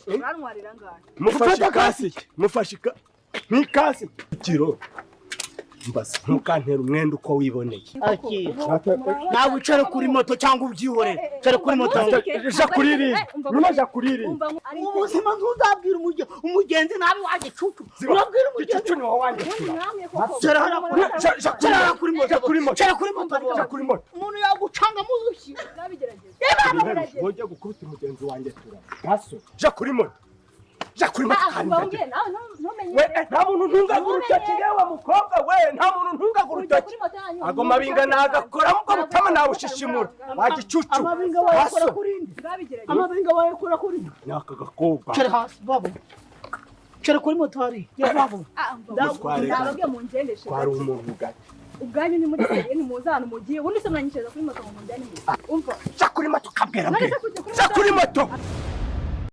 Urantwarira angahe? Mufashe. Ufata Ikasike, mufashe nk'ikasike kiro. Mbasa ntukantera umwenda uko wiboneye. Akira. Nawe wicare kuri moto cyangwa ubyihorere, cara kuri moto. Ja kuririmba nyuma, ja kuririmba. Mu buzima ntuzabwira umugenzi nabi wanjye cucu. Urabwira umugenzi. Gicucu ni wowe wanjye tura. Cara hariya cara hariya kuri moto. Ja kuri moto. Cara kuri moto. Ja kuri moto. Umuntu yagucanga muzuki. Wojya gukubita umugenzi wanjye tura gaso. Ja kuri moto, ja kuri moto kandi. We nta muntu ntungaga urutoki yewe mukobwa we, nta muntu ntungaga urutoki. Ago mabinga nagakora muko mutama nawushishimura wa gicucu. Amabinga wayakora Gaso. kuri nde? Amabinga wayakora kuri nde? Ni aka gakobwa. Cara hasi babo, cara kuri moto hariya ya babo. Nababwiye mungendeshe. Twari umuntu gake. Ubwanyu ni muri sérieux, ni muzi ahantu mugiye. Ubundi se mwanyishyura kuri moto ngo munjyane mu umva? Ja kuri moto kabwera None bwera. se kujya kuri Ja moto- kuri moto.